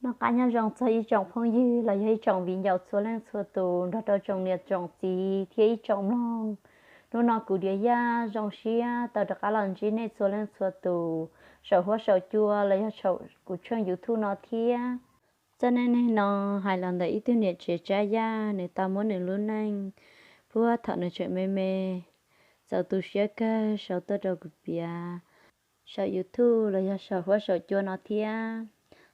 Noj qab nyob zoo txog ib tsoom phooj ywg los yog ib tsoom viv ncaus txhua leej txhua tus nrog rau tsoom niam tsoom txiv thiab ib tsoom mloog. Hnub no kuv Diav Yaj zoo siab tau rov qab los ntsib nej txhua leej txhua tus saum huab saum cua los yog saum kuv tshooj YouTube no thiab. Txoj neej neeg no hais los ntawm ib tug niam tsev Tsab Yaj, nws tau muab nws lub neej puag thaum nws tseem me me txaus tu siab kawg sau tuaj rau kuv piav saum YouTube los yog saum huab saum cua no thiab.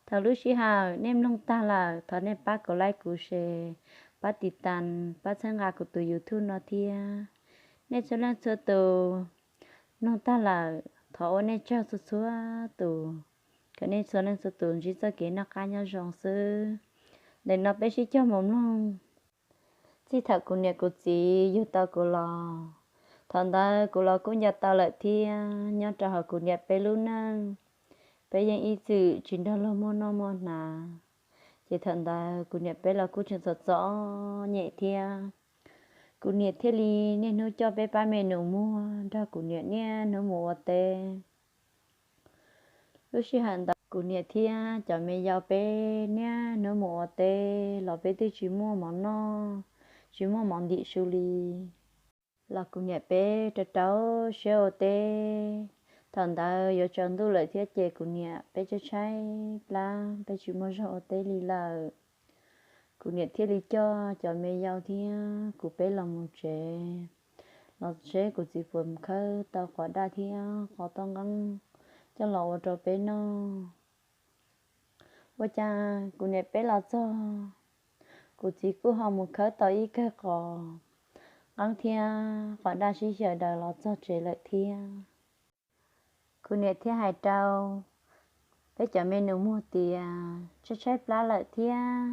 Thaum lub sij hawm nej mloog tag lawm, thov nej pab kuv like, kuv share, pab tiv tas, pab txhawb nqa kuv tus YouTube no thiab. Nej txhua leej txhua tus mloog tag lawm, thov ua nej tsaug txhua txhua tus, kom nej txhua leej txhua tus ntsib txoj kev noj qab nyob zoo xwb. Ntawm no peb sib cog mus mloog. Txij thaum kuv niam kuv txiv yug tau kuv los, thaum ntawd kuv los kuj nco tau lawm thiab. Nyob rau hauv kuv niam peb lub neej, peb yeej ib txwm tsis nrog luag muaj noj muaj hnav, ces thaum ntawd kuv niam peb los kuj tseem txom txom nyem thiab. Kuv niam thiaj li niaj hnub coj peb pab me nus muag nrog kuv niam niaj hnub mus ua teb. Lub sij hawm ntawd kuv niam thiab cov me yau peb niaj hnub mus ua teb los peb twb tsis muaj mov noj, tsis muaj mov ntim su li. Los kuv niam peb rau rau siab ua teb. Thaum ntawd yuav tsaus ntuj lawm thiab ces kuv niam peb tshaib tshaib plab, peb tsis muaj zog ua teb li lawm. Kuv niam thiaj li coj cov me yau thiab kuv peb los mus tsev, los seb kuv txiv puas khawb tau qos daj thiab qos toj nqeeb coj los ua rau peb noj. Ua cas kuv niam peb los txog, kuv txiv kuj ho mus khawb tau ib kawm qos nqeeb thiab qos daj sib xyaw daws los txog tsev lawm thiab. Kuv niam thiaj hais rau peb cov me nus muag tias tshaib tshaib plab lawm thiab,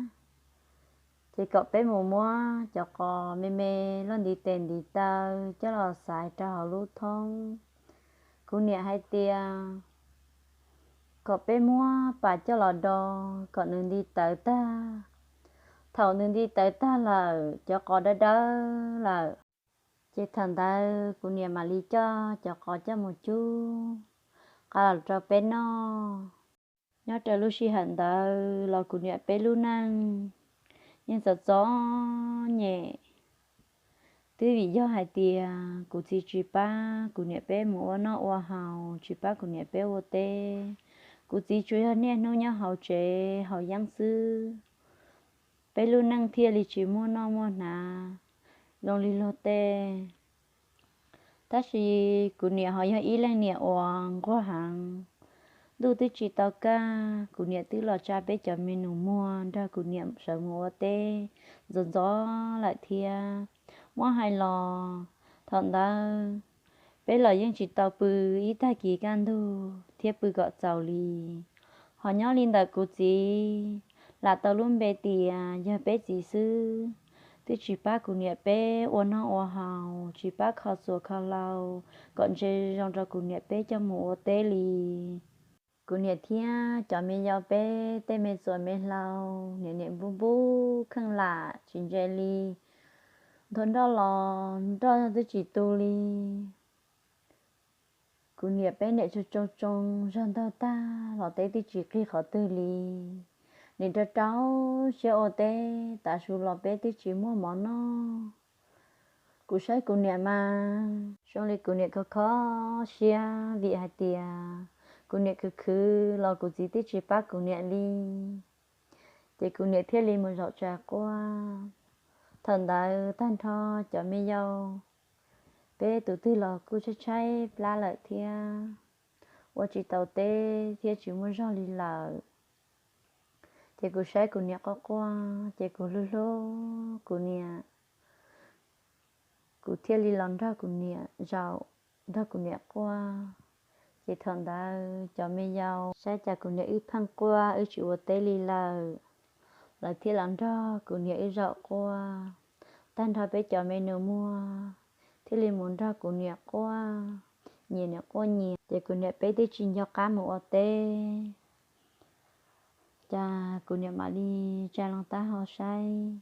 ces kom peb mus muab cov qos me me loj ntiv tes ntiv taw coj los xaiv rau hauv lub thoob. Kuv niam hais tias kom peb muab pas coj los do kom nws nti tawv tag. Thaum nws nti tawv tag lawm, cov qos dawb dawb lawm, ces thaum ntawd kuv niam mam li coj cov qos coj mus cub qab los rau peb noj. Nyob rau lub sij hawm ntawd los kuv niam peb lub neej yeej txom txom nyem, twb vim yog hais tias kuv txiv tsis pab kuv niam peb mus ua noj ua haus, tsis pab kuv niam peb ua teb. Kuv txiv tsuas yog niaj hnub nyob hauv tsev haus yeeb xwb, peb lub neej thiaj li tsis muaj noj muaj hnav zoo li luag tej. Tab sis kuv niam ho yog ib leej niam uas nquag heev. Ntuj twb tsis tau kaj, kuv niam twb los tsa peb cov me nus muag nrog kuv niam sawv mus ua teb ntxov ntxov lawm thiab. Muab hais los, thaum ntawd peb los yeej tsis tau pw ib tag kis kaj ntug thiab pw kom txaus li. Ho nyob li ntawm kuv txiv, lam tau lub npe tias yog peb txiv xwb, twb tsis pab kuv niam peb ua noj ua haus, tsis pab kho txuas kho hlau kom ntse zoo rau kuv niam peb coj mus ua teb li. Kuv niam thiab cov me yau peb tej me txuas me hlau, niam niam npub npub kheej lam tsis ntse li. Nthua nroj los nroj twb tsis tu li. Kuv niam peb niam tsoo tsoo tsoo zog ntaug tag los teb twb tsis qig qhov twg li. Nim rau rau siab ua teb, tav su los peb twb tsis muaj mov noj. Kuv saib kuv niam mas zoo li kuv niam kho kho siab vim hais tias kuv niam khwv khwv los kuv txiv twb tsis pab kuv niam li. Ces kuv niam thiaj li mus zaum tsav quaj. Thaum ntawd tag nrho cov me yau peb tus twg los kuj tshaib tshaib plab lawm thiab, ua tsis tau teb thiab tsis muaj zog li lawm. Ces kuv saib kuv niam quaj quaj, ces kuv hlub hlub kuv niam. Kuv thiaj li los nrog kuv niam zaum, nrog kuv niam quaj. Ces thaum ntawd cov me yau saib cas kuv niam wb pheej quaj, wb tsis ua teb li lawm, lawv thiaj los nrog kuv niam wb zaum quaj. Tag nrho peb cov me nus muag thiaj li mus nrog kuv niam quaj, nyias niam quaj nyias, ces kuv niam peb twb tsis nco qab mus ua teb. Ces kuv niam mam li tsa loo taub hau saib,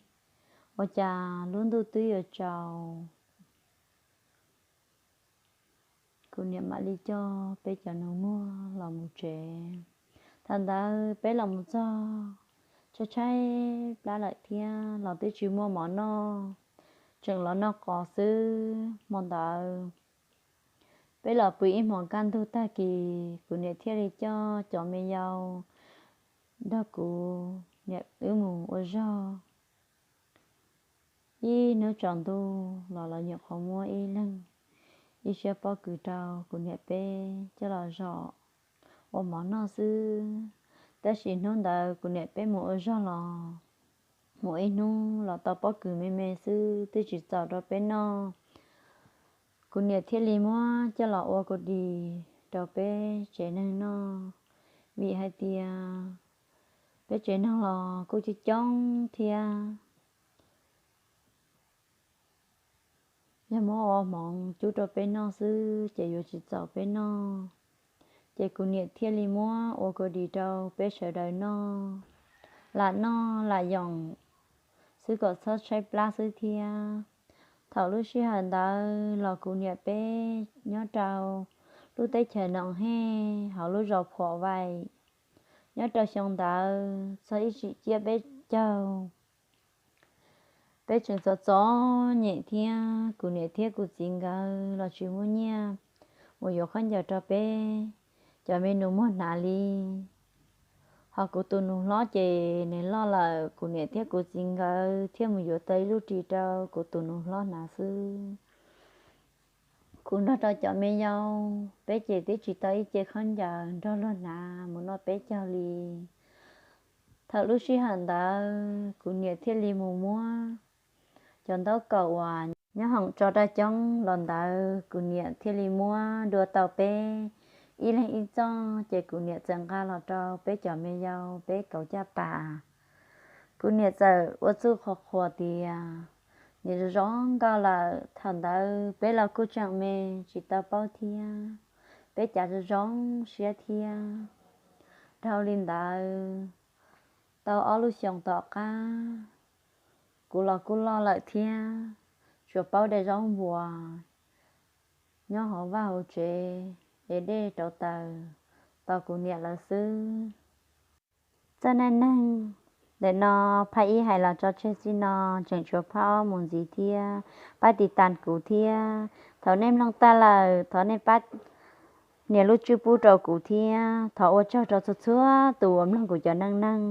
ua cas lub ntuj twb yuav tsaus. Kuv niam mam li coj peb cov nus muag los mus tsev. Thaum ntawd peb los mus txog tshaib tshaib plab lawm thiab los twb tsis muaj mov noj, tseem los noj qos xwb. Hmo ntawd peb los pw ib hmos kaj ntug tag kis, kuv niam thiaj li coj cov me yau nrog kuv niam wb mus ua zog. Ib hnub tsaus ntuj los los nyuam qhuav muab ib leeg ib siab pob kws rau kuv niam peb coj los zom ua mov noj xwb. Tab sis hnub ntawd kuv niam peb mus ua zog los mus ib hnub los tau pob kws me me xwb twb tsis txaus rau peb noj. Kuv niam thiaj li muab coj los ua kua dis rau peb tsev neeg noj, vim hais tias peb tsev neeg los kuj coob coob thiab. Yog muab ua hmoov cub rau peb noj xwb ces yuav tsis txaus peb noj. Ces kuv niam thiaj li muab ua kua dis rau peb sawv daws noj. Lam noj lam yoom xwb kom txhob tshaib plab xwb thiab. Thaum lub sij hawm ntawd los kuv niam peb nyob rau lub teb chaws Noom Hej hauv lub zos Phuam Vaim. Nyob rau xyoo ntawd txog ib tsim ciaj peb caug, peb tseem txom txom nyem thiab kuv niam thiab kuv txiv nkawd los tsis muaj nyiaj mus yuav khaub ncaws rau peb cov me nus muag hnav li. Ho kuv tus nus hlob ces nws loj lawm, kuv niam thiab kuv txiv nkawd thiaj mus yuav tau ib lub ris rau kuv tus nus hlob hnav xwb. Kuv nrog rau cov me yau, peb ces twb tsis tau ib ce khaub ncaws nrog luag hnav mus noj peb caug li. Thaum lub sij hawm ntawd kuv niam thiaj li mus muab cov ntaub kaum uas nyob hoom tso raj coob los ntawd kuv niam thiaj li muab dua tau peb ib leeg ib txoj, ces kuv niam txawm nqa los rau peb cov me yau peb kauv caj pas. Kuv niam txawm ua txuj qhuas qhuas tias niam zoo zoo nkauj lawm. Thaum ntawd peb los kuj tseem me tsis tau paub thiab, peb cav zoo zoo siab thiab. Dhau li ntawd tau ob lub xyoos tom qab, kuv los kuj loj lawm thiab, tsuas paub de zaub npuas nyob hauv vaj hauv tsev, de dej rauv taws tos kuv niam lawv xwb. Txoj neej neeg ntawm no phab ib hais los tso tseg txij no, tseem tshuav phab ob mus ntxiv thiab. Pab tiv tas kuv thiab. Thaum nej mloog tag lawm thov nej pab nias lub tswb pub rau kuv thiab. Thov ua tsaug rau txhua txhua tus uas mloog kuv cov neej neeg.